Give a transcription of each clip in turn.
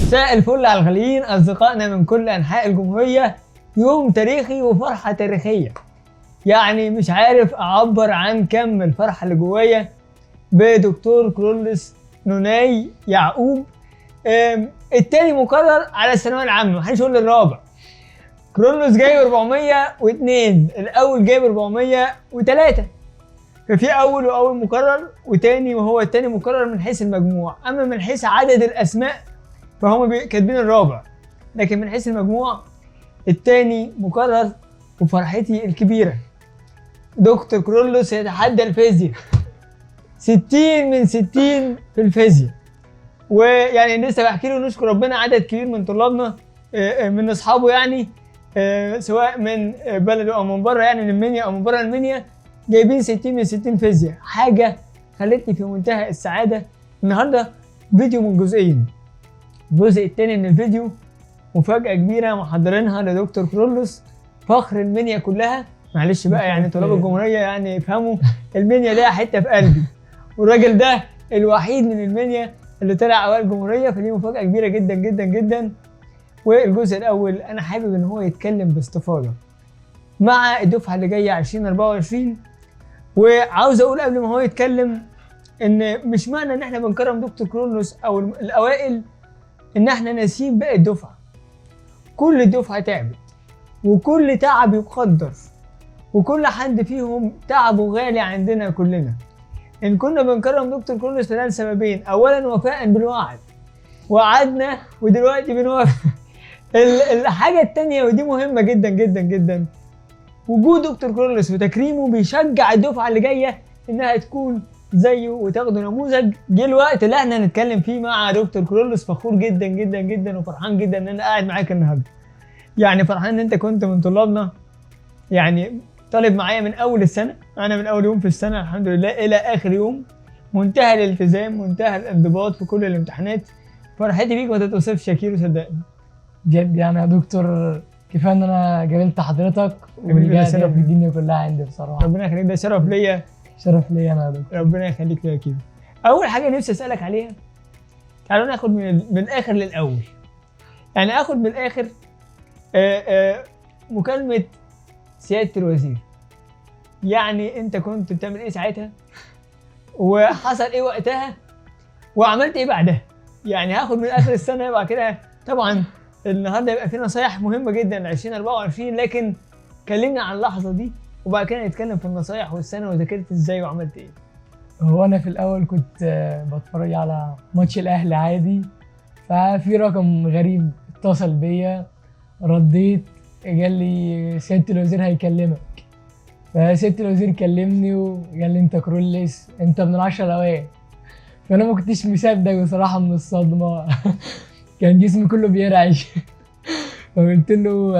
مساء الفل على الغاليين اصدقائنا من كل انحاء الجمهوريه. يوم تاريخي وفرحه تاريخية، يعني مش عارف اعبر عن كم الفرحة اللي جوايا بدكتور كرولس نوناي يعقوب، التاني مقرر على الثانوية العامة، محدش يقول الرابع. كرولوس جايب 402، الاول جايب 403، ففي اول واول مقرر وتاني، وهو التاني مقرر من حيث المجموع. اما من حيث عدد الاسماء فهم كاتبين الرابع، لكن من حيث المجموع التاني مقرر. وفرحتي الكبيرة دكتور كرولوس يتحدى الفيزياء، 60 من 60 في الفيزياء. ويعني لسه بحكي له نشكر ربنا عدد كبير من طلابنا، من اصحابه، يعني سواء من بلده او من بره، يعني من المنيا او من بره المنيا، جايبين 60 من 60 فيزياء. حاجة خلتني في منتهى السعادة. النهارده فيديو من جزئين، الجزء الثاني من الفيديو مفاجأة كبيرة محضرينها لدكتور كرولوس، فخر المنيا كلها. معلش بقى يعني طلاب الجمهورية يعني يفهموا المنيا ليها حتة في قلبي، والراجل ده الوحيد من المنيا اللي طلع أوائل الجمهورية، فدي مفاجأة كبيرة جدا جدا جدا. والجزء الأول أنا حابب إن هو يتكلم باستفاضة مع الدفعة اللي جاية 2024. وعاوز أقول قبل ما هو يتكلم إن مش معنى إن إحنا بنكرم دكتور كرولوس أو الأوائل إن إحنا ناسيين باقي الدفعة. كل دفعة تعبت، وكل تعب يقدر، وكل حد فيهم تعبه غالي عندنا كلنا. إن كنا بنكرم دكتور كرولوس فده لسببين: أولا وفاء بالوعد، وعدنا ودلوقتي بنوفي. الحاجة التانية ودي مهمة جدا جدا جدا، وجود دكتور كرولوس وتكريمه بيشجع الدفعة اللي جاية إنها تكون زيه وتاخده نموذج. جه الوقت اللي احنا هنتكلم فيه مع دكتور كرولوس. فخور جدا جدا جدا وفرحان جدا ان انا قاعد معاك النهارده، يعني فرحان ان انت كنت من طلابنا، يعني طالب معايا من اول السنة، انا من اول يوم في السنة الحمد لله الى اخر يوم، منتهى الالتزام، منتهى الانضباط في كل الامتحانات. فرحتي بيك ما تتوصفش يا كيرو، صدقني بجد يعني يا دكتور. كفاية ان انا قابلت حضرتك ده شرف في الدنيا كلها عندي بصراحة. ربنا يخليك، ده شرف ليا. شرف ليا انا يا دكتور، ربنا يخليك يا كيرو. اول حاجة نفسي اسالك عليها، تعالوا ناخد من الاخر للاول، يعني اخد من الاخر. مكالمة سيادة الوزير، يعني انت كنت بتعمل ايه ساعتها، وحصل ايه وقتها، وعملت ايه بعدها؟ يعني هاخد من اخر السنة بعد كده. طبعا النهارده يبقى في نصايح مهمة جدا 2024، لكن كلمنا عن اللحظة دي وبعد كده نتكلم في النصايح والسنة وذاكرت ازاي وعملت ايه. هو انا في الاول كنت بتفرج على ماتش الاهلي عادي، ففي رقم غريب اتصل بيا، رديت، قال لي سيادة الوزير هيكلمك. فسيادة الوزير كلمني وقال لي انت كرولس، انت من 10 الاوائل. فانا ما كنتش مصدق بصراحة من الصدمة، كان جسمي كله بيرعش. فقلت له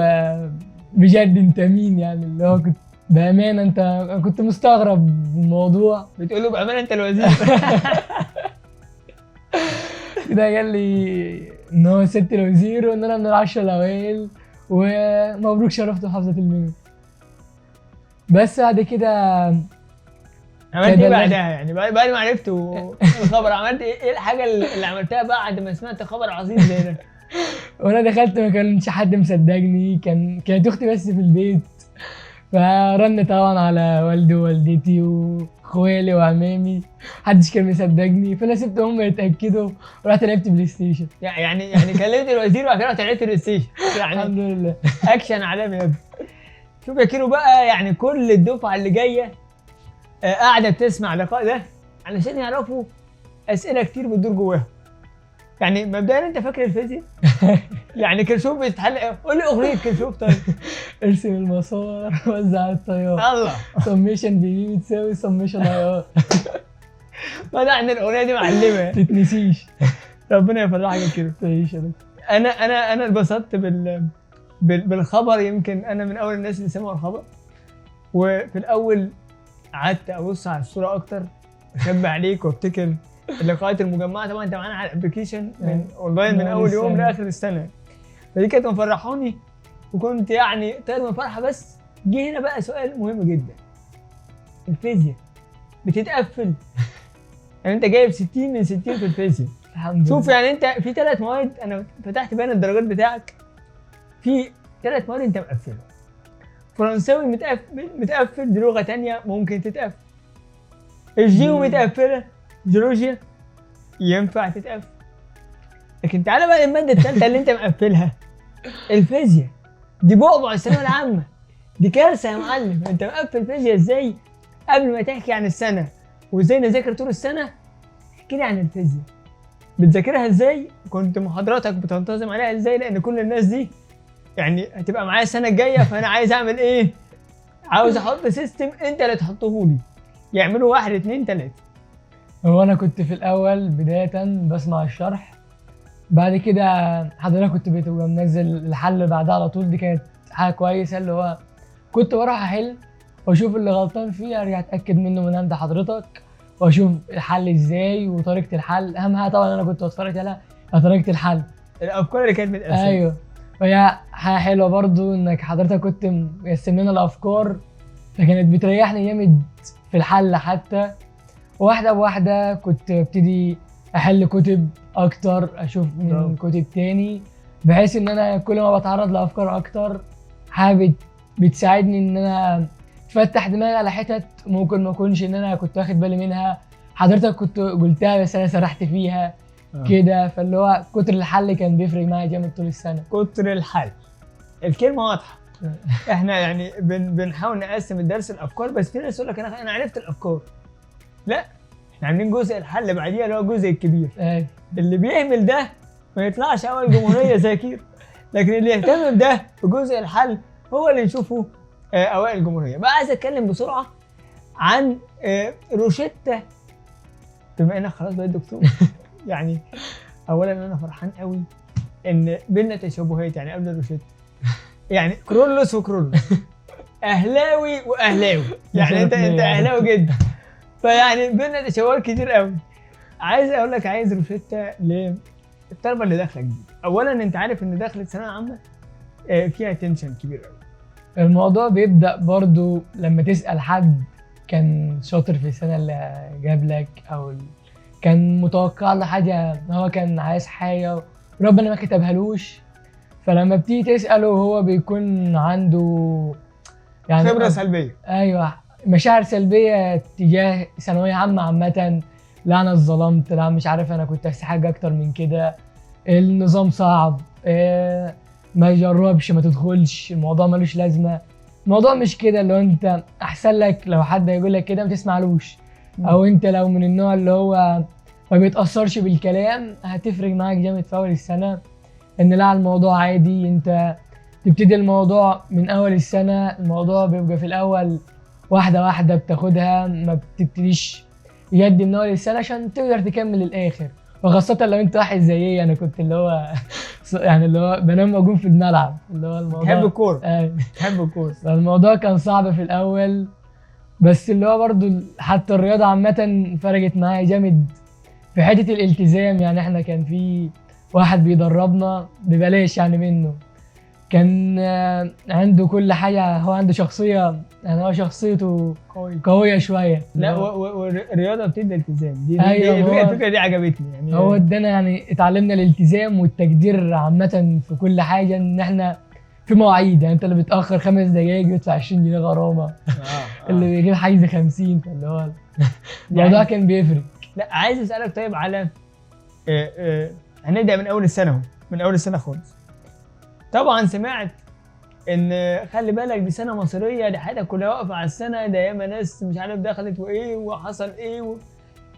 بجد انت مين؟ يعني اللي هو كنت بأمانة انت كنت مستغرب الموضوع، بتقول له بأمانة انت الوزير؟ كده قال لي ان هو سيادة الوزير وان انا من 10 الاوائل ومبروك شرفت محافظة المنيا. بس بعد كده عملت ايه بعدها؟ يعني بعد ما عرفت الخبر عملت ايه؟ الحاجة اللي عملتها بعد ما سمعت خبر عظيم زي ده؟ وانا دخلت ما كانش حد مصدقني، كانت اختي بس في البيت، فرن طبعا على والدي ووالدتي واخوالي وعمامي، محدش كان مصدقني، فانا سبتهم يتاكدوا ورحت لعبت بلاي ستيشن. يعني كلمت الوزير وبعد كده رحت لعبت بلاي ستيشن، يعني الحمد لله اكشن عالمي يا ابني. شوف يا كيرو بقى، يعني كل الدفعة اللي جاية قاعدة بتسمع اللقاء ده علشان يعرفوا اسئلة كتير بتدور جواهم. يعني مبدئيا انت فاكر الفيزياء؟ يعني كيرشوف بيتحل، قول لي اغنية كيرشوف. طيب ارسم المسار وزع التيار، الله، summation V بتساوي summation I R. بدأنا الاغنية دي معلمه تتنسيش. ربنا يفرحك يا كيرو. تعيش يا دكتور. انا اتبسطت بالخبر، يمكن انا من اول الناس اللي سمعوا الخبر. وفي الاول قعدت ابص على الصورة اكتر، اشبه عليك وافتكر اللقاءات المجمعة. طبعا انت معانا على ال application من اونلاين من اول يوم لاخر السنة، فدي كانت مفرحاني وكنت يعني طاير من الفرحة. بس جه هنا بقى سؤال مهم جدا، الفيزياء بتتقفل؟ يعني انت جايب 60 من 60 في الفيزياء، الحمد شوف لله. يعني انت في 3 مواد، انا فتحت بيان الدرجات بتاعك، في 3 مواد انت مقفلهم. فرنساوي متقفل، دي لغة ثانية ممكن تتقفل. الجيو متقفله، جيولوجيا ينفع تتقفل. لكن تعالى بقى للمادة الثالثة اللي انت مقفلها، الفيزياء. دي بعبع الثانوية العامة، دي كارثة يا معلم. انت مقفل فيزياء ازاي؟ قبل ما تحكي عن السنة وازاي نذاكر طول السنة، احكي لي عن الفيزياء. بتذاكرها ازاي؟ كنت محاضراتك بتنتظم عليها ازاي؟ لان كل الناس دي يعني هتبقى معايا السنة الجاية، فانا عايز اعمل ايه؟ عاوز احط system انت اللي تحطه لي، يعملوا 1 2 3. هو انا كنت في الاول بداية بسمع الشرح، بعد كده حضرتك كنت بتبقى منزل الحل بعدها على طول. دي كانت حاجة كويسة، اللي هو كنت بروح احل واشوف اللي غلطان فيه، ارجع اتاكد منه من عند حضرتك، واشوف الحل ازاي وطريقه الحل. اهم حاجة طبعا انا كنت بتفرج على طريقه الحل، الافكار اللي كانت متقسمه. ايوه، وهي حاجة حلوة برضو انك حضرتك كنت مقسم لنا الافكار، فكانت بتريحني جامد في الحل. حتى واحدة بواحدة كنت ابتدي احل كتب اكتر، اشوف من كتب تاني، بحيث ان انا كل ما بتعرض لافكار اكتر حاجة بتساعدني ان انا تفتح دماغي على حتت ممكن ما اكونش ان انا كنت واخد بالي منها، حضرتك كنت قلتها بس انا سرحت فيها كده. فاللي هو كتر الحل كان بيفرق معايا جامد طول السنة. كتر الحل، الكلمة واضحة. احنا يعني بنحاول نقسم الدرس الافكار، بس في ناس يقول لك انا عرفت الافكار. لا، احنا عاملين جزء الحل بعديها اللي هو الجزء الكبير. اللي بيهمل ده ما يطلعش اول جمهورية ذاكير، لكن اللي يهتم بده بجزء الحل هو اللي نشوفه اوائل الجمهورية. بقى عايز اتكلم بسرعة عن روشتة، بما انك خلاص بقيت دكتور. يعني اولا انا فرحان قوي ان بينا تشابهات، يعني قبل الروشتة يعني كرولوس وكرولوس، اهلاوي واهلاوي، يعني انت اهلاوي جدا، فيعني بينا تشابهات كتير قوي. عايز اقول لك، عايز روشتة للطلبة اللي داخله جديد. اولا انت عارف ان دخلة ثانوية عامة فيها tension كبير قوي. الموضوع بيبدأ برضو لما تسأل حد كان شاطر في السنة اللي جابلك، أو كان متوقع له حاجة، هو كان عايز حاجة وربنا ما كتبهالوش، فلما بتيجي تسأله هو بيكون عنده يعني خبرة سلبية. أيوة، مشاعر سلبية تجاه ثانوية عامة عامة. لا أنا اتظلمت، لا مش عارف أنا كنت أستحق أكتر من كده، النظام صعب، ما يجربش، ما تدخلش، الموضوع ملوش لازمه. الموضوع مش كده. اللي هو انت احسن لك لو حد يقول لك كده ما تسمعلوش، او انت لو من النوع اللي هو ما بيتاثرش بالكلام هتفرق معاك جامد في اول السنة. ان لا، الموضوع عادي، انت تبتدي الموضوع من اول السنة. الموضوع بيبقى في الاول واحدة واحدة بتاخدها، ما بتبتديش يد من اول السنة عشان تقدر تكمل للاخر. وخاصة لو انت واحد زيي، انا كنت اللي هو يعني اللي هو بنام واقوم في الملعب، اللي هو الموضوع تحب الكورة. تحب الكورة. الموضوع كان صعب في الاول، بس اللي هو برضو حتى الرياضة عامة فرقت معايا جامد في حتة الالتزام. يعني احنا كان في واحد بيدربنا ببلاش يعني منه، كان عنده كل حاجة، هو عنده شخصية، يعني هو شخصيته قوية شوية. لا، والرياضة بتدي التزام. دي أيوة، الفكرة دي عجبتني. يعني هو ادانا، يعني اتعلمنا الالتزام والتقدير عامة في كل حاجة، ان احنا في مواعيد. يعني انت اللي بتأخر 5 دقايق يدفع 20 جنيه غرامة، اللي بيجيب حجز 50، فاللي هو الموضوع كان بيفرق. لا، عايز اسألك طيب على هنبدأ من أول السنة اهو، من أول السنة خالص. طبعا سمعت ان خلي بالك دي سنة مصيرية، دي حياتك كلها واقفة على السنة ده، ياما ناس مش عارف دخلت وايه وحصل ايه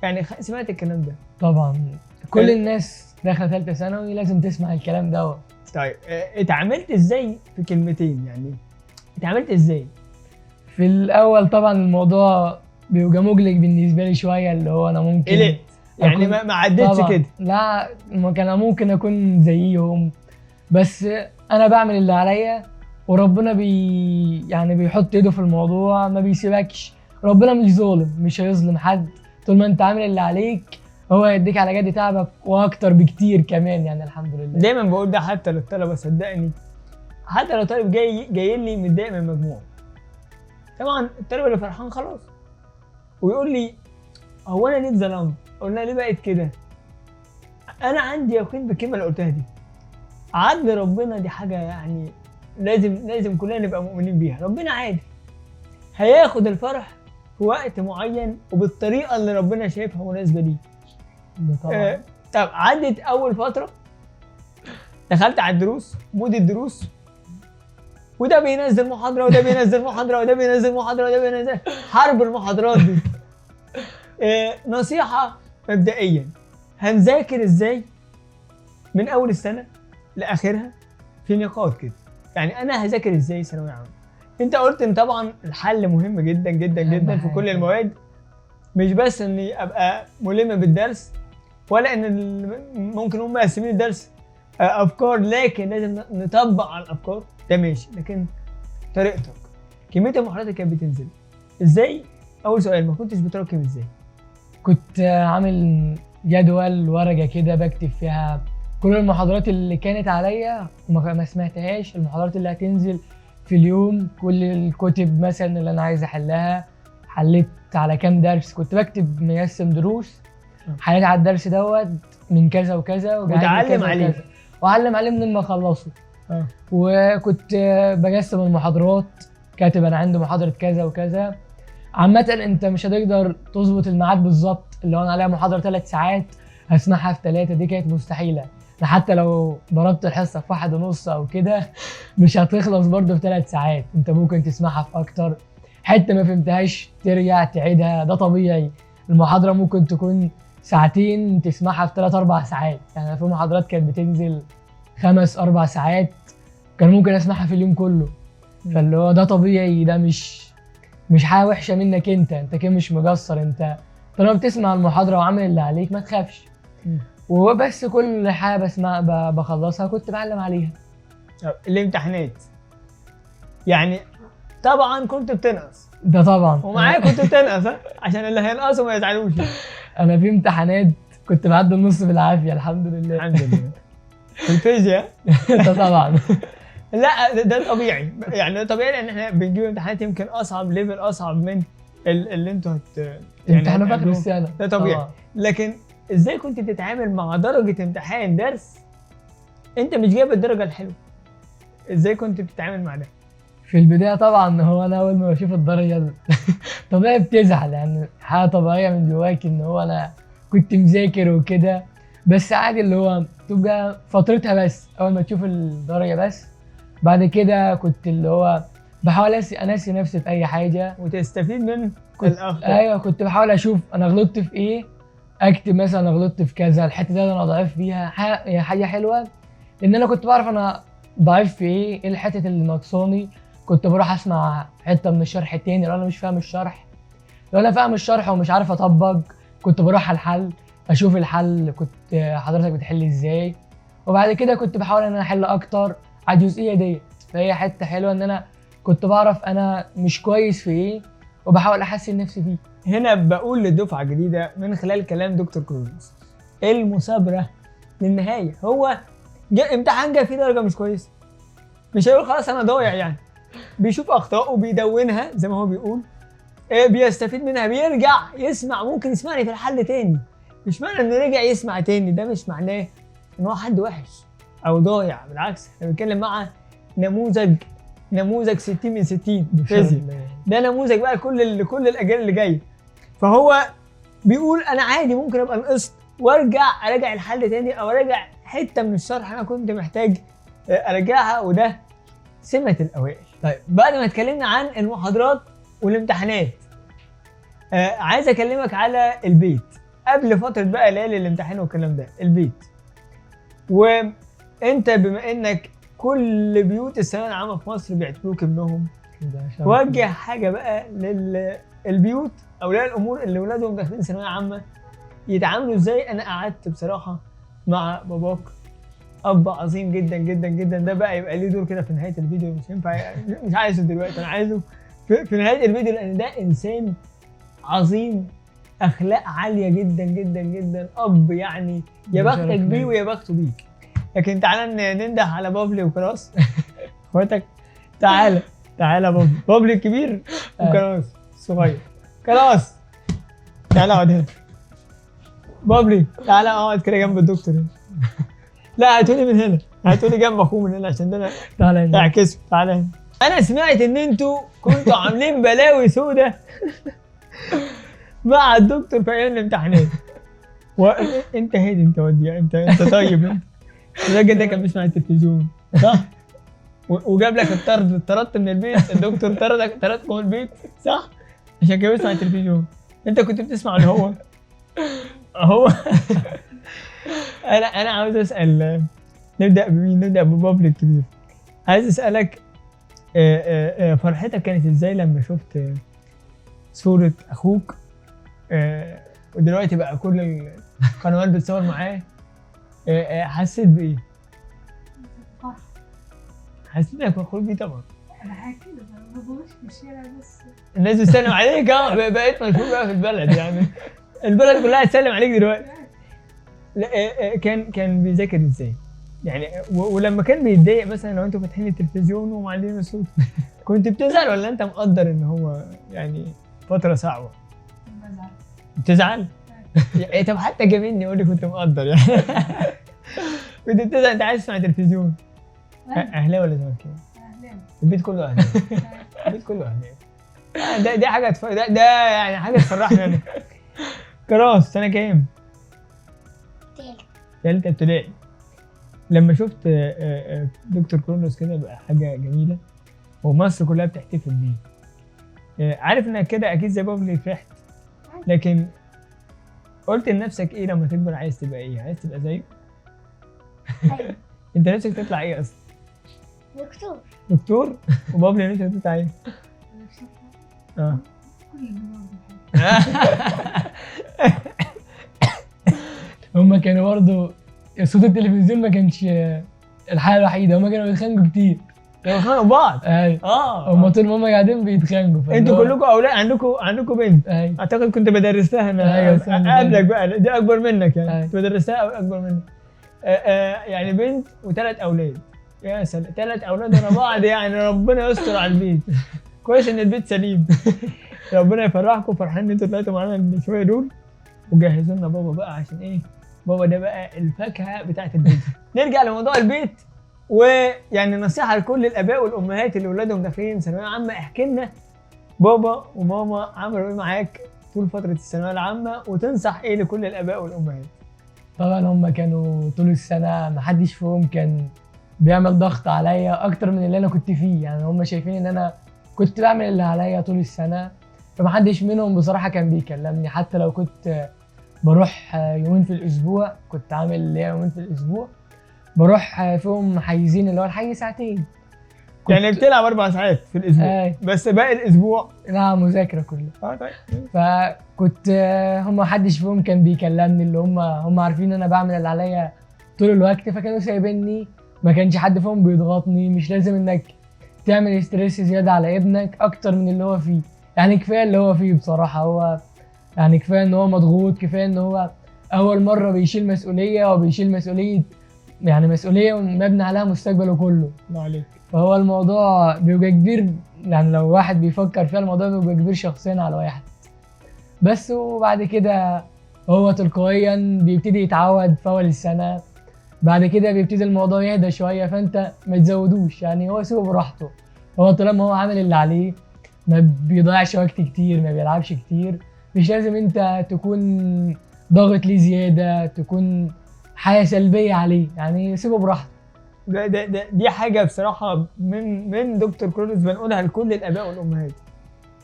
يعني سمعت الكلام ده طبعا. كل الناس داخله ثالثة ثانوي لازم تسمع الكلام ده. طيب اتعاملت ازاي في كلمتين؟ يعني اتعاملت ازاي في الاول؟ طبعا الموضوع بيبقى مقلق بالنسبة لي شوية، اللي هو انا ممكن قلقت يعني ما عدتش كده. لا، كان ممكن اكون زيهم، بس انا بعمل اللي عليا وربنا يعني بيحط ايده في الموضوع، ما بيسيبكش. ربنا مش ظالم، مش هيظلم حد. طول ما انت عامل اللي عليك هو هيديك على جد تعبك واكتر بكتير كمان، يعني الحمد لله. دايما بقول ده حتى للطلبة، صدقني، حتى لو طالب جاي لي متضايق من مجموعة، طبعا الطالب اللي فرحان خلاص ويقول لي هو انا ليه اتظلمت؟ قلنا ليه بقت كده؟ انا عندي يقين بالكلمة اللي قلتها دي، عدل ربنا دي حاجة يعني لازم كلنا نبقى مؤمنين بيها. ربنا عادل، هياخد الفرح في وقت معين وبالطريقه اللي ربنا شايفها مناسبة ليه. طبعا. طب عدت اول فترة، دخلت على الدروس، mood الدروس، وده بينزل محاضرة وده بينزل محاضرة وده بينزل محاضرة وده بينزل، حرب المحاضرات دي. نصيحة مبدئيا، هنذاكر ازاي من اول السنة لاخرها في نقاط كده؟ يعني انا هذاكر ازاي ثانوية عامة؟ انت قلت ان طبعا الحل مهم جدا جدا جدا في كل المواد، مش بس اني ابقى ملم بالدرس ولا ان ممكن هم مقسمين الدرس افكار، لكن لازم نطبق على الافكار ده ماشي. لكن طريقتك، كمية المحاضرات اللي كانت بتنزل ازاي؟ اول سؤال، ما كنتش بتراكم ازاي؟ كنت عامل جدول ورقة كده بكتب فيها كل المحاضرات اللي كانت عليا وما سمعتهاش، المحاضرات اللي هتنزل في اليوم، كل الكتب مثلا اللي انا عايز احلها، حليت على كام درس، كنت بكتب مقسم دروس، حليت على الدرس دوت من كذا وكذا، وتعلم عليه وعلم عليه من ما اخلصه. وكنت بقسم المحاضرات، كاتب انا عندي محاضرة كذا وكذا. عامة انت مش هتقدر تظبط الميعاد بالظبط، اللي هو انا عليها محاضرة 3 ساعات هسمعها في 3، دي كانت مستحيلة. حتى لو ضربت الحصة في 1.5 او كده مش هتخلص برضه في 3 ساعات، انت ممكن تسمعها في اكتر. حتة ما فهمتهاش ترجع تعيدها، ده طبيعي. المحاضرة ممكن تكون ساعتين تسمعها في 3-4 ساعات، يعني في محاضرات كانت بتنزل 5-4 ساعات كان ممكن اسمعها في اليوم كله. فاللي هو ده طبيعي، ده مش حاجة وحشة منك، انت كده مش مقصر، انت طالما بتسمع المحاضرة وعامل اللي عليك ما تخافش. وبس كل حاجة بسمع بخلصها كنت بعلم عليها. الامتحانات يعني طبعا كنت بتنقص، ده طبعا ومعايا كنت بتنقص عشان اللي هينقصوا ما يزعلوش. انا في امتحانات كنت بعدي النص بالعافية، الحمد لله. الحمد لله. في الفيزياء ده طبعا. لا ده طبيعي، يعني ده طبيعي لان احنا بنجيب امتحانات يمكن اصعب، level اصعب من اللي انتوا امتحانوا في اخر السنة، ده طبيعي. لكن ازاي كنت بتتعامل مع درجه امتحان درس انت مش جايب الدرجة الحلوة؟ ازاي كنت بتتعامل مع ده؟ في البداية طبعا هو انا اول ما بشوف الدرجة طبيعي بتزعل، يعني حاجة طبيعية من جواك ان هو انا كنت مذاكر وكده، بس عادي اللي هو تبقى فترتها بس اول ما تشوف الدرجة بس. بعد كده كنت اللي هو بحاول انسي نفسي في اي حاجة وتستفيد من الاخطاء. ايوه، كنت بحاول اشوف انا غلطت في ايه، اكتب مثلا انا غلطت في كذا، الحتة دي انا ضعيف فيها، حاجة حلوة لان انا كنت بعرف انا ضعيف في ايه، ايه الحتة اللي ناقصاني. كنت بروح اسمع حتة من الشرح تاني لو انا مش فاهم الشرح، لو انا فاهم الشرح ومش عارف اطبق كنت بروح على الحل، اشوف الحل كنت حضرتك بتحل ازاي. وبعد كده كنت بحاول ان انا احل اكتر على الجزئية ديت. فهي حتة حلوة ان انا كنت بعرف انا مش كويس في ايه وبحاول احسن نفسي فيه. هنا بقول للدفعه الجديدة من خلال كلام دكتور كرولوس، المثابرة للنهاية. هو امتحان جه فيه درجه مش كويسة، مش هيقول خلاص انا ضايع، يعني بيشوف اخطائه بيدونها زي ما هو بيقول، بيستفيد منها، بيرجع يسمع، ممكن يسمعني في الحل تاني. مش معنى انه رجع يسمع تاني ده مش معناه ان هو حد وحش او ضايع، بالعكس احنا بنتكلم مع نموذج 60 من 60 فيزياء، ده نموذج بقى لكل الاجيال اللي جاية. فهو بيقول انا عادي ممكن ابقى نقصت وارجع اراجع الحل تاني او اراجع حتة من الشرح انا كنت محتاج اراجعها، وده سمه الاوائل. طيب بعد ما اتكلمنا عن المحاضرات والامتحانات، عايز اكلمك على البيت قبل فترة بقى ليالي الامتحان والكلام ده. البيت، وانت بما انك كل بيوت الثانوية العامة في مصر بيعتبروك ابنهم، وجه حاجة بقى للبيوت اولياء الامور اللي ولادهم داخلين ثانوية عامة يتعاملوا ازاي. انا قعدت بصراحة مع باباك، اب عظيم جدا جدا جدا، ده بقى يبقى ليه دور كده في نهاية الفيديو، مش ينفع مش عايزه دلوقتي، انا عايزه في نهاية الفيديو، لان ده انسان عظيم، اخلاق عالية جدا جدا جدا، اب يعني يا بختك بيه ويا بخته بيك. لكن تعالى ننده على بابلي وكراس اخواتك. تعالى تعالى بابلي، بابلي الكبير وكراس الصغير. كراس تعالى اقعد هنا. بابلي تعالى اقعد كده جنب الدكتور هنا. لا هاتولي من هنا، هاتولي جنب اخوه من هنا عشان ده انا تعالى هنا. اعكسه. تعالى هنا. انا سمعت ان انتوا كنتوا عاملين بلاوي سودة مع الدكتور في ايام الامتحانات. انت هادي، انت ودي، انت طيب. انت الراجل ده كان بيسمع التلفزيون صح؟ وجاب لك الطرد، اتطردت من البيت، الدكتور طردك، طردكم من البيت صح؟ عشان كان بيسمع التلفزيون. انت كنت بتسمع اللي هو هو. انا عاوز اسال، نبدا بمين؟ نبدا ببابلي الكبير. عايز اسالك فرحتك كانت ازاي لما شفت صورة اخوك، ودلوقتي بقى كل القنوات بتصور معاه، حسيت بايه؟ فرح. حسيت انك فخور بيه طبعا. انا حاجة كده ما بمشي في الشارع بس الناس بتسلم عليك. بقيت مشهور بقى في البلد، يعني البلد كلها تسلم عليك دلوقتي. لا كان بيذاكر ازاي؟ يعني ولما كان بيتضايق مثلا لو انتوا فاتحين التلفزيون ومعلين الصوت كنت بتزعل ولا انت مقدر ان هو يعني فترة صعبة؟ بزعل. بتزعل؟ يعني طب حتى جابني يقول لي كنت مقدر يعني. كنت بتزعل، انت عايز تسمع تلفزيون. اهلاوي ولا زملكاوي؟ اهلاوي. البيت كله اهلاوي. البيت كله اهلاوي. ده حاجة ده يعني حاجة تفرحني انا. كراس سنة كام؟ ثالثة ابتدائي. لما شفت دكتور كرولوس كده بقى حاجة جميلة ومصر كلها بتحتفل بيه، عارف انك كده اكيد زي بابلي فرحت، لكن قلت لنفسك ايه لما تكبر؟ عايز تبقى ايه؟ عايز تبقى زيه؟ ايوه. انت نفسك تطلع ايه اصلا؟ دكتور. دكتور؟ وبابلي نفسك تطلع ايه؟ نفسي اطلع كل اللي هما كانوا برضه صوت التلفزيون ما كانش الحالة الوحيدة، هما كانوا بيتخانقوا كتير. كانوا بيتخانقوا بعض. ايوه. هما طول ما هما قاعدين بيتخانقوا. انتوا كلكم اولاد، عندكم بنت. ايوه. اعتقد كنت بدرس لها انا. ايوه. قبلك بقى، دي اكبر منك يعني. كنت بدرسها اكبر منك. يعني بنت وثلاث اولاد. يا سلام، 3 اولاد ورا بعض، يعني ربنا يستر على البيت. كويس ان البيت سليم. ربنا يفرحكم، فرحان ان انتوا طلعتوا معانا شوية دول. وجهزوا لنا بابا بقى، عشان ايه؟ بابا ده بقى الفاكهة بتاعت البيت. نرجع لموضوع البيت، ويعني نصيحة لكل الاباء والامهات اللي اولادهم داخلين ثانوية عامة، احكي لنا بابا وماما عملوا ايه معاك طول فترة الثانوية العامة، وتنصح ايه لكل الاباء والامهات؟ طبعا هم كانوا طول السنة ما حدش فيهم كان بيعمل ضغط عليا اكتر من اللي انا كنت فيه، يعني هم شايفين ان انا كنت بعمل اللي عليا طول السنة، فمحدش منهم بصراحة كان بيكلمني. حتى لو كنت بروح يومين في الاسبوع، كنت عامل ليا يومين في الاسبوع بروح فيهم حيزين، اللي هو الحي ساعتين، يعني بتلعب 4 ساعات في الاسبوع. بس باقي الاسبوع لا مذاكرة كله. طيب. فكنت هم محدش فيهم كان بيكلمني، اللي هم عارفين ان انا بعمل اللي عليا طول الوقت، فكانوا سايبيني، ما كانش حد فيهم بيضغطني. مش لازم انك تعمل stress زيادة على ابنك اكتر من اللي هو فيه، يعني كفاية اللي هو فيه بصراحة. هو يعني كفاية ان هو مضغوط، كفاية ان هو اول مرة بيشيل مسؤولية، وبيشيل مسؤولية يعني مسؤولية مبني عليها مستقبله كله. الله عليك. فهو الموضوع بيبقى كبير، يعني لو واحد بيفكر فيها الموضوع بيبقى كبير شخصيا على واحد بس. وبعد كده هو تلقائيا بيبتدي يتعود في اول السنة، بعد كده بيبتدي الموضوع يهدى شوية، فانت ما تزودوش، يعني هو سيبه براحته. هو طالما هو عامل اللي عليه، ما بيضيعش وقت كتير، ما بيلعبش كتير، مش لازم انت تكون ضاغط ليه زيادة، تكون حاجة سلبية عليه، يعني سيبه براحته. ده ده ده دي حاجة بصراحة من دكتور كرولوس بنقولها لكل الاباء والامهات،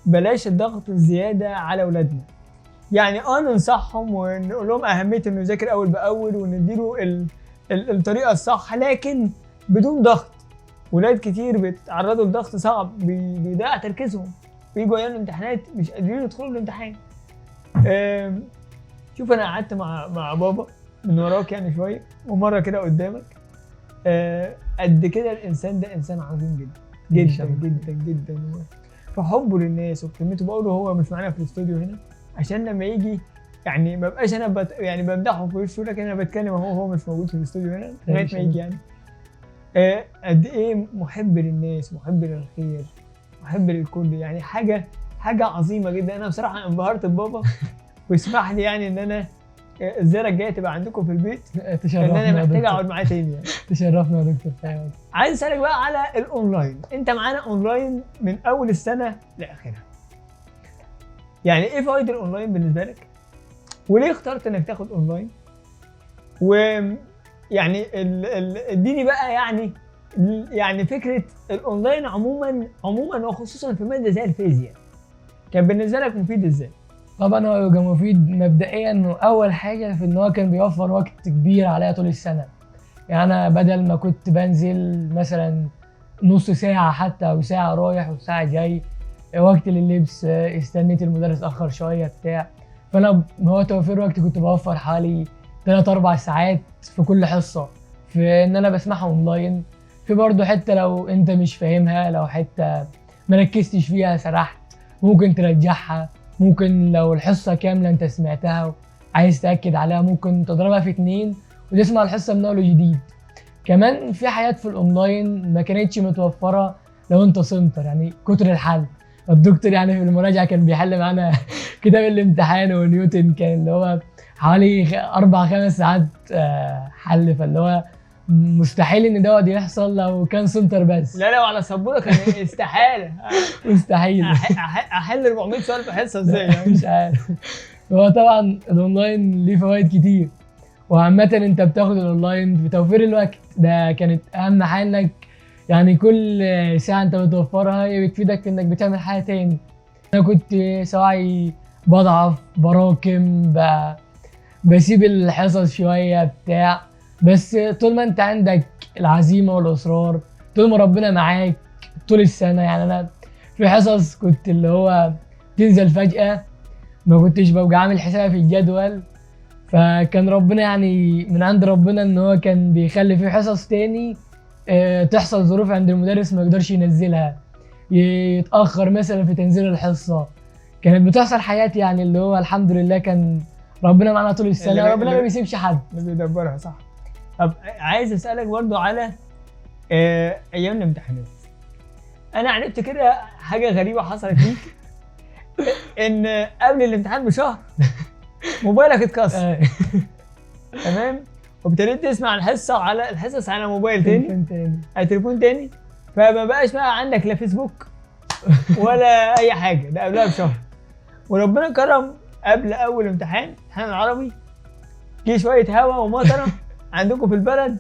بلاش الضغط الزيادة على اولادنا. يعني ننصحهم ونقول لهم اهمية انه يذاكر اول باول ونديله الطريقة الصح، لكن بدون ضغط. ولاد كتير بيتعرضوا لضغط صعب، بيضيع تركيزهم، بيجوا ايام الامتحانات مش قادرين يدخلوا الامتحان. شوف، انا قعدت مع بابا من وراك يعني شوية، ومرة كده قدامك. قد كده الانسان ده انسان عظيم جدا جدا جدا جدا، في حبه للناس وقيمته. بقوله هو مش معانا في الاستوديو هنا عشان لما يجي يعني ما بقاش انا يعني بمدحه في وشه، لكن انا بتكلم اهو هو مش موجود في الاستوديو هنا لغاية ما يجي. يعني قد ايه محب للناس، محب للخير، محب للكل، يعني حاجة عظيمة جدا. انا بصراحة انبهرت ببابا، واسمح لي يعني ان انا الزيارة الجاية تبقى عندكم في البيت، تشرفنا لان انا محتاج اقعد معاه تاني يعني. تشرفنا يا دكتور. فاهم. عايز اسالك بقى على الاونلاين، انت معانا اونلاين من اول السنة لاخرها، يعني ايه فوائد الاونلاين بالنسبة لك؟ وليه اخترت انك تاخد اونلاين؟ ويعني اديني بقى يعني فكرة الاونلاين عموما وخصوصا في مادة زي الفيزياء، كان بالنسبة لك مفيد ازاي؟ طبعا هو كان مفيد مبدئيا، انه اول حاجة في ان هو كان بيوفر وقت كبير عليا طول السنة. يعني انا بدل ما كنت بنزل مثلا نص ساعة حتى او ساعة رايح وساعة جاي، وقت لللبس، استنيت المدرس اخر شوية بتاع، فانا هو توفير وقت كنت بوفر حوالي 3-4 ساعات في كل حصة في ان انا بسمعها اونلاين. في برضه حتة لو انت مش فاهمها، لو حتة مركزتش فيها سرحت، ممكن ترجعها، ممكن لو الحصة كاملة انت سمعتها وعايز تاكد عليها ممكن تضربها في 2 وتسمع الحصة من اول وجديد. كمان في حاجات في الاونلاين ما كانتش متوفرة لو انت center، يعني كتر الحل. الدكتور يعني في المراجعة كان بيحل معانا كتاب الامتحان ونيوتن، كان اللي هو حوالي 4-5 ساعات حل، فاللي هو مستحيل ان دوت يحصل لو كان center بس. لا لو على سبورة كان استحالة. مستحيل. احل 400 سؤال في حصة ازاي يعني؟ مش عارف. هو طبعا الاونلاين ليه فوائد كتير، وعامة انت بتاخد الاونلاين في توفير الوقت، ده كانت اهم حاجة، انك يعني كل ساعة انت بتوفرها هي بتفيدك في انك بتعمل حاجة تاني. انا كنت سواعي بضعف، براكم، بسيب الحصص شوية بتاع، بس طول ما انت عندك العزيمة والاصرار، طول ما ربنا معاك طول السنة. يعني انا في حصص كنت اللي هو تنزل فجاة، ما كنتش ببقى عامل حسابي في الجدول، فكان ربنا يعني من عند ربنا ان هو كان بيخلي في حصص تاني تحصل ظروف عند المدرس ما يقدرش ينزلها، يتاخر مثلا في تنزيل الحصة. كانت بتحصل حياتي يعني اللي هو الحمد لله كان ربنا معانا طول السنة، ربنا ما بيسيبش حد، اللي بيدبرها صح. طب عايز اسالك برضو على ايام الامتحانات. انا عرفت كده حاجة غريبة حصلت ليك، ان قبل الامتحان بشهر موبايلك اتكسر. تمام، وابتديت تسمع الحصة على الحصص على موبايل تاني، على تليفون تاني، فما بقاش بقى عندك لا فيسبوك ولا اي حاجة. ده قبلها بشهر، وربنا كرم قبل اول امتحان العربي جه شوية هوا ومطره عندكم في البلد،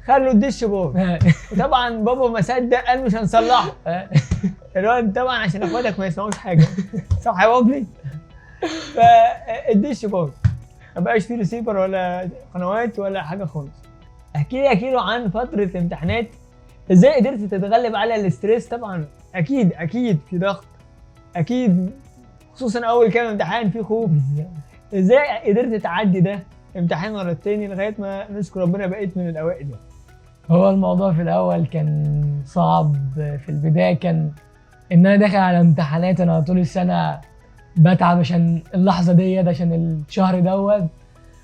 خلوا الدش باظ. وطبعا بابا ما صدق قال مش هنصلحه الواد طبعا عشان اخواتك ما يسمعوش حاجة، صح يا بابلي؟ فالدش باظ، ما بقاش فيه ريسيفر ولا قنوات ولا حاجة خالص. احكي لي يا كيرو عن فترة الامتحانات، ازاي قدرت تتغلب على ال stress؟ طبعا اكيد اكيد في ضغط، اكيد خصوصا اول كام امتحان في خوف. ازاي قدرت تعدي ده امتحان ورا التاني لغاية ما نشكر ربنا بقيت من الاوائل يعني؟ هو الموضوع في الاول كان صعب. في البداية كان ان انا داخل على امتحانات، انا طول السنة بتعب عشان اللحظة ديت، عشان الشهر دوت.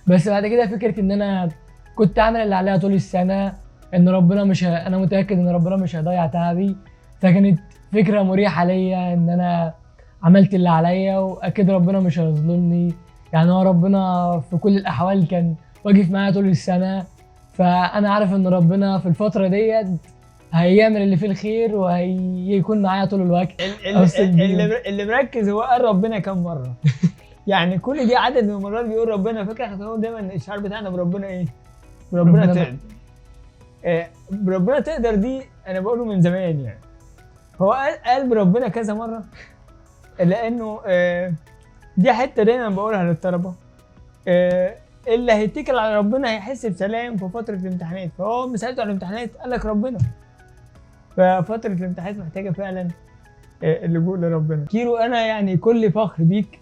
بس بعد كده فكرة ان انا كنت عامل اللي عليها طول السنة، ان ربنا مش انا متاكد ان ربنا مش هيضيع تعبي، فكانت فكرة مريحه ليا ان انا عملت اللي عليا واكيد ربنا مش هيظلمني. يعني هو ربنا في كل الاحوال كان واقف معايا طول السنة، فانا عارف ان ربنا في الفترة ديت هيعمل اللي فيه الخير وهيكون معايا طول الوقت. اللي مركز هو قال ربنا كم مرة يعني كل دي عدد من المرات بيقول ربنا. فاكر احنا كنا دايما الشعار بتاعنا بربنا ايه؟ بربنا تقدر. بربنا تقدر دي انا بقوله من زمان يعني. هو قال بربنا كذا مرة لانه دي حتة دايما بقولها للطلبة، اللي هيتكل على ربنا هيحس بسلام في فترة الامتحانات. فهو مسألته على الامتحانات قال لك ربنا، ففتره الامتحانات محتاجه فعلا اللجوء لربنا. كيرو انا يعني كل فخر بيك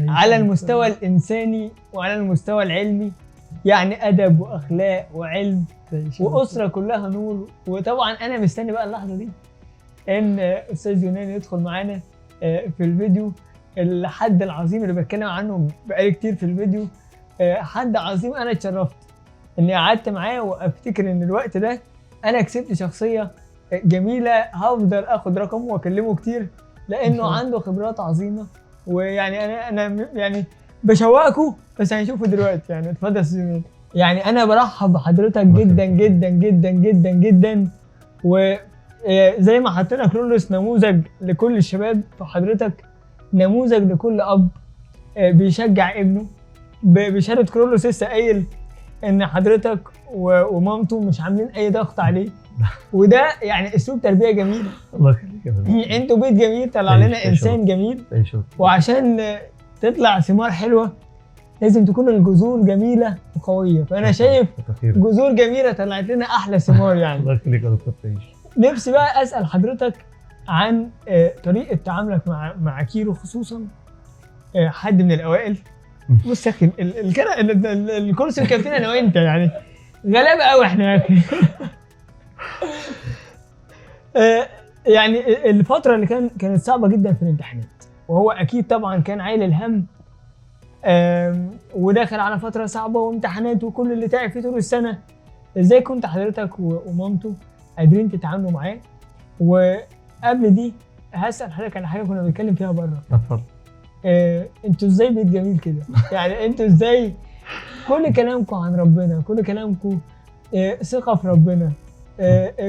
على المستوى الانساني وعلى المستوى العلمي، يعني ادب واخلاق وعلم واسره كلها نور. وطبعا انا مستني بقى اللحظة دي ان استاذ يونان يدخل معانا في الفيديو، الحد العظيم اللي بتكلم عنه بقالي كتير في الفيديو، حد عظيم. انا اتشرفت اني قعدت معاه، وافتكر ان الوقت ده انا كسبت شخصية جميلة هفضل اخد رقمه واكلمه كتير لانه عنده خبرات عظيمة. ويعني انا يعني بشوقكم بس هنشوفه دلوقتي يعني. اتفضل يا استاذ. يعني انا برحب بحضرتك جدا جدا جدا جدا جدا، وزي ما حطينا كرولوس نموذج لكل الشباب، فحضرتك نموذج لكل اب بيشجع ابنه. بشهادة كرولوس لسه قايل ان حضرتك ومامته مش عاملين اي ضغط عليه، وده يعني اسلوب تربيه جميل. الله يخليك يا فندم. انتوا بيت جميل، طلع لنا انسان جميل، وعشان تطلع ثمار حلوة لازم تكون الجذور جميلة وقويه، فانا شايف جذور جميلة طلعت لنا احلى ثمار يعني. الله يخليك يا دكتور. تعيش. نفسي بقى اسال حضرتك عن طريقه تعاملك مع كيرو، خصوصا حد من الاوائل. بص يا اخي الكرسي الكابتن انا وانت يعني غلابة قوي احنا يا اخي. يعني الفترة اللي كانت صعبة جدا في الامتحانات، وهو اكيد طبعا كان عايل الهم، وداخل على فترة صعبة وامتحانات وكل اللي تعب فيه طول السنة. ازاي كنت حضرتك ومامته قادرين تتعاملوا معاه؟ وقبل دي هسال حضرتك على حاجة كنا بنتكلم فيها بره. اتفضل. انتوا ازاي بيت جميل كده؟ يعني انتوا ازاي كل كلامكم عن ربنا، كل كلامكم ثقة في ربنا،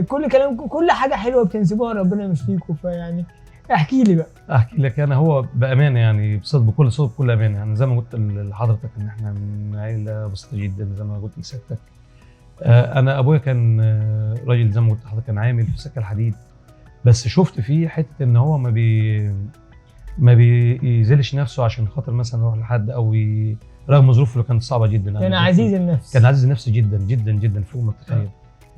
كل كلامكم كل حاجة حلوة بتنسبوها لربنا مش ليكم. فيعني احكي لي بقى. احكي لك انا، هو بامانه يعني بصدق، بكل صدق بكل امانه، يعني زي ما قلت لحضرتك ان احنا من عائلة بسيطة جدا زي ما قلت لسيادتك. انا ابويا كان راجل زي ما قلت لحضرتك، كان عامل في سكة الحديد، بس شفت فيه حتة ان هو ما بيذلش نفسه عشان خاطر مثلا يروح لحد او رغم ظروفه اللي كانت صعبة جدا. كان عزيز النفس، كان عزيز النفس جدا جدا جدا فوق ما تتخيل.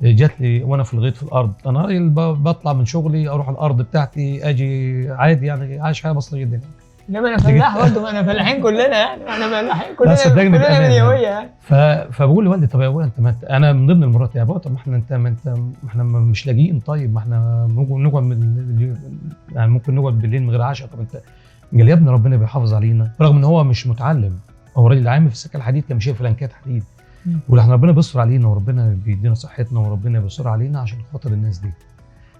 جات لي وانا في الغيط في الارض، انا راجل بطلع من شغلي اروح الارض بتاعتي اجي عادي، يعني عايش حياة بسيطة جدا. انما انا فلاح برضه، ما انا فلاحين كلنا يعني، احنا فلاحين كلنا كلنا منيويه يعني. فبقول لوالدي طب يا ابويا انت انا من ضمن المرات يا ابويا، طب ما احنا انت ما احنا مش لاقيين، طيب ما احنا ممكن نقعد يعني ممكن نقعد بالليل من غير عشاء. طب انت قال يا ابني ربنا بيحافظ علينا، رغم ان هو مش متعلم، هو راجل عامل في السكة الحديد، كان بيشيل فلانكات حديد، واحنا ربنا بيستر علينا وربنا بيدينا صحتنا وربنا بيستر علينا عشان خاطر الناس دي.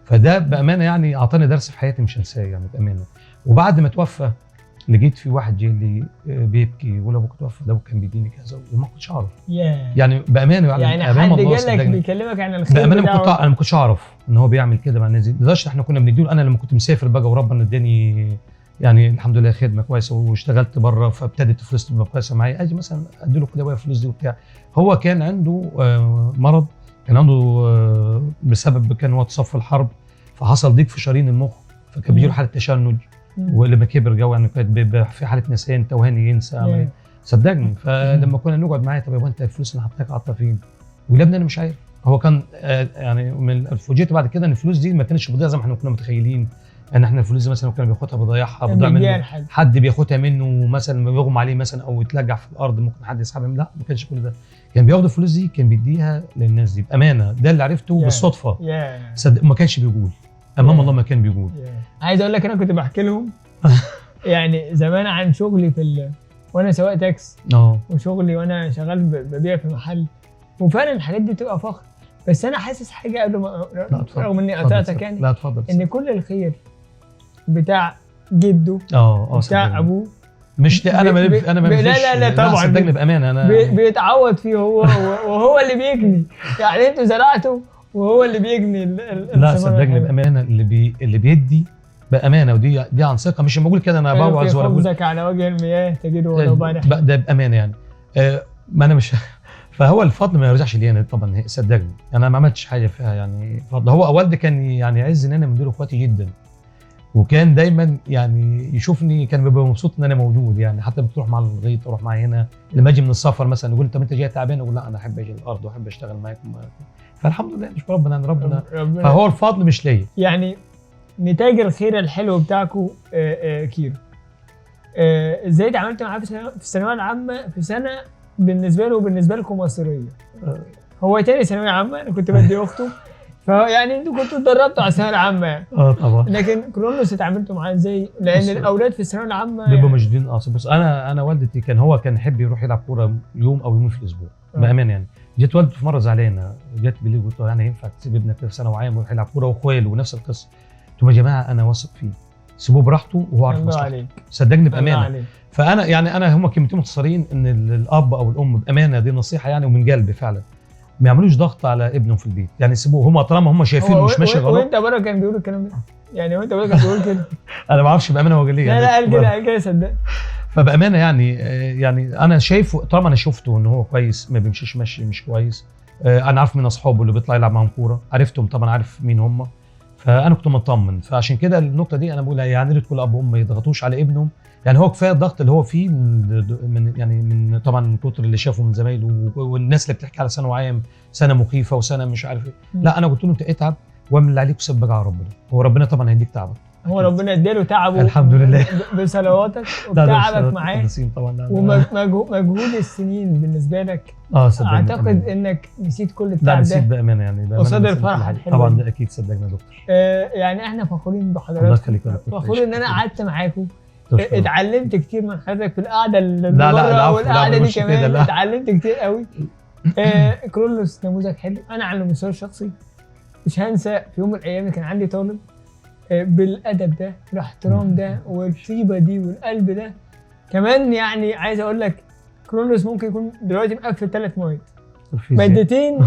فده بامانه يعني اعطاني درس في حياتي مش هنساه يعني بامانه. وبعد ما توفى لقيت في واحد جاي لي بيبكي يقول ابوك توفى، ده كان بيديني كذا وما كنتش اعرف. يعني بامانه يعني حد جالك بيكلمك عن الخير بامانه، انا ما كنتش اعرف ان هو بيعمل كده مع الناس دي، لدرجة احنا كنا بنديله. انا لما كنت مسافر بقى وربنا اداني يعني الحمد لله خدمة كويسة واشتغلت بره، فابتدت الفلوس تبقى كويسة معايا، اجي مثلا ادي له كده الفلوس دي وبتاع. هو كان عنده مرض، كان عنده بسبب كان هو اتصاب في الحرب، فحصل ضيق في شرايين المخ، فكان بيجي له حاله تشنج، ولما كبر جو يعني كانت في حاله نسيان، توهاني، ينسى. صدقني. فلما كنا نقعد معاه، طب يا انت الفلوس اللي حطيتها حاطها فين؟ يقول يا ابني انا مش عارف. هو كان يعني فوجئت بعد كده ان الفلوس دي ما كانتش بتضيع زي ما احنا كنا متخيلين، ان احنا الفلوس دي مثلا كان بياخدها بيضيعها، بتضيع منه، حد بياخدها منه مثلا بيغمى عليه مثلا او يتلجع في الارض، ممكن حد يسحبها منه. لا، ما كانش كل ده، كان بياخد الفلوس دي كان بيديها للناس دي بامانه. ده اللي عرفته بالصدفة. صدق ما كانش بيقول امام الله، ما كان بيقول. عايز اقول لك انا كنت بحكي لهم يعني زمان عن شغلي في وانا سواق تاكس، وشغلي وانا شغال ببيع في محل، وفعلا الحاجات دي بتبقى فخر. بس انا حاسس حاجة قبل ما، رغم اني قطعتك يعني، لا اتفضل، ان كل الخير بتاع جده بتاع ابوه مش انا ما انا ما لا لا لا طبعا صدقني بامانه انا بيتعوض فيه هو وهو اللي بيجني يعني، انتوا زرعته وهو اللي بيجني. لا صدقني بامانه، اللي بيدي بامانه، ودي دي عن ثقة، مش بقول كده انا بوعظ ولا بقول خبزك على وجه المياه تجده ولو بعد ده بامانه يعني. ما انا مش فهو الفضل ما يرجعش لي انا طبعا، صدقني انا ما عملتش حاجة فيها يعني فضل. هو والدي كان يعني يعز ان انا من دول اخواتي جدا، وكان دايما يعني يشوفني كان بيبقى مبسوط ان انا موجود يعني، حتى بتروح مع الغيط اروح معاه هنا، لما اجي من السفر مثلا يقول طب انت جاي تعبان، اقول لا انا احب اجي الارض واحب اشتغل معاكم. فالحمد لله نشكر ربنا ان ربنا فهو الفضل مش ليا يعني. نتاج الخير الحلو بتاعكم كيرو، ازاي اتعاملت معاه في الثانوية العامة في سنة بالنسبة له وبالنسبة لكم مصيرية؟ هو تاني ثانوية عامة، انا كنت بدي اخته، فيعني انتوا كنتوا اتدربتوا على الثانوية العامة يعني. طبعا. لكن كرولوس اتعاملتوا معاه ازاي؟ لان الاولاد في الثانوية العامة بيبقوا يعني مشدودين. بص انا والدتي كان هو كان يحب يروح يلعب كورة يوم او يومين في الاسبوع بامانه يعني. جت والدته في مرة زعلانة، جت بالليل قلت له يعني ينفع تسيب ابنك في ثانوية عامة ويروح يلعب كورة، واخواله ونفس القصة. قلت لهم يا جماعة انا واثق فيه، سيبوه براحته وهو عارف الله مصلحته. عليك. صدقني الله بامانه. عليك. فانا يعني انا هما كلمتين مختصرين، ان الاب او الام بامانه، دي نصيحة يعني ومن قلبي فعلا، ما يعملوش ضغط على ابنهم في البيت، يعني سيبوه، هما طالما هما شايفينه هو مش ماشي غلط. وانت بره كان بيقول الكلام ده؟ يعني وانت بره كان بيقول كده؟ انا ما اعرفش بامانه هو قال ليه. لا يعني لا قال كده، قال كده صدق. فبامانه يعني يعني انا شايفه، طالما انا شفته ان هو كويس، ما بيمشيش مشي مش كويس، انا عارف من اصحابه اللي بيطلع يلعب معاهم كورة، عرفتهم طبعا، عارف مين هم، فانا كنت مطمن. فعشان كده النقطة دي انا بقول يعني ريت كل اب وام ما يضغطوش على ابنهم، يعني هو كفاية الضغط اللي هو فيه من يعني من طبعا من كتر اللي شافه من زمايله والناس اللي بتحكي على ثانوي عام سنة مخيفة وسنة مش عارف ايه. لا انا قلت له انت اتعب واعمل اللي عليك وسيب بقى على ربنا، هو ربنا طبعا هيديك تعبك. هو ربنا اداله تعبه الحمد لله بصلواتك وبتعبك معاه طبعا ومجهود السنين بالنسبة لك. صدقني اعتقد انك نسيت كل التعب ده. لا نسيت بامانه يعني، قصاد الفرحة الحلوة طبعا ده اكيد. صدقني يا دكتور. يعني احنا فخورين بحضراتكم. الله يخليك يا دكتور. فخورين ان انا قعدت معاكم، اتعلمت كتير من حضرتك في القعدة اللي لا لا لا والقعده دي كمان اتعلمت كتير قوي. كرولوس نموذج حلو. انا على المستوى الشخصي مش هنسى في يوم من الايام كان عندي طالب بالادب ده، الاحترام ده، والطيبه دي، والقلب ده كمان. يعني عايز اقول لك كرولوس ممكن يكون دلوقتي مقفل 3 مواد، مادتين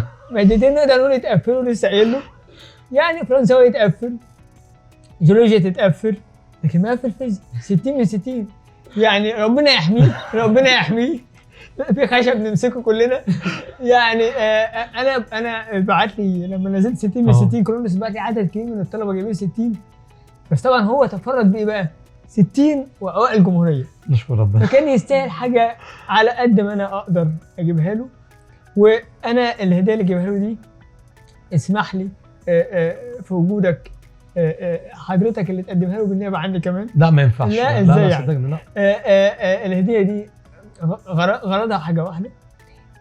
نقدر نقول يتقفلوا لسه قايل له، يعني فرنساوي يتقفل، جيولوجيا تتقفل، لكن مقفل فيزياء 60 من 60. يعني ربنا يحميه، ربنا يحميه، في خشب نمسكه كلنا. يعني انا بعت لي لما نزلت 60 من 60 كرولوس بعت لي عدد كبير من الطلبة جايبين 60، بس طبعا هو تفرد بايه بقى؟ 60 واوائل الجمهورية. نشكر ربنا. فكان يستاهل حاجة على قد ما انا اقدر اجيبها له. وانا الهدية اللي اجيبها له دي، اسمح لي في وجودك حضرتك اللي تقدمها له بالنيابة عني كمان. لا ما ينفعش. لا ازاي يعني؟ لا. الهدية دي غرضها حاجة واحدة،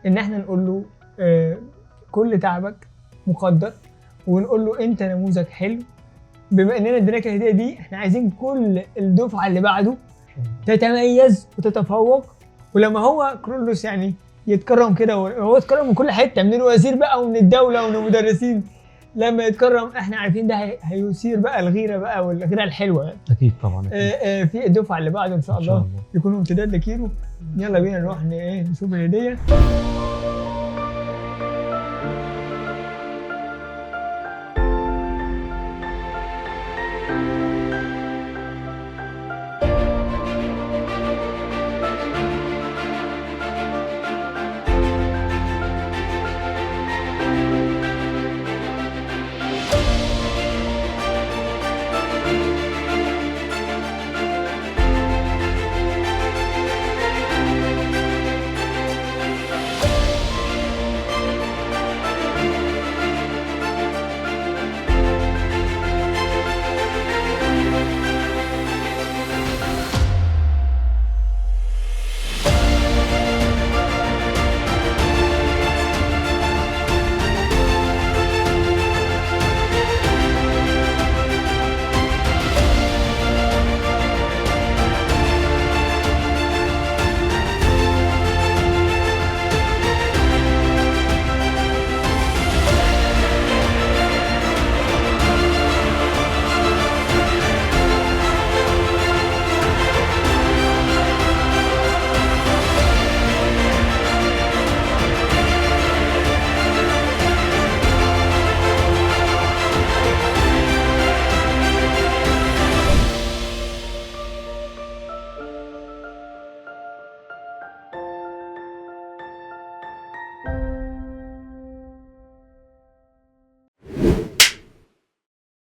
ان احنا نقول له كل تعبك مقدر، ونقول له انت نموذج حلو. بما اننا اديناك الهدية دي، احنا عايزين كل الدفعة اللي بعده تتميز وتتفوق. ولما هو كرولوس يعني يتكرم كده، هو اتكرم من كل حتة، من الوزير بقى ومن الدولة ومن المدرسين، لما يتكرم احنا عارفين ده هيثير بقى الغيرة بقى، والغيرة الحلوة يعني. اكيد طبعا. أكيد. في الدفعة اللي بعده ان شاء الله يكونوا امتداد لكيرو. يلا بينا نروح نشوف الهدية.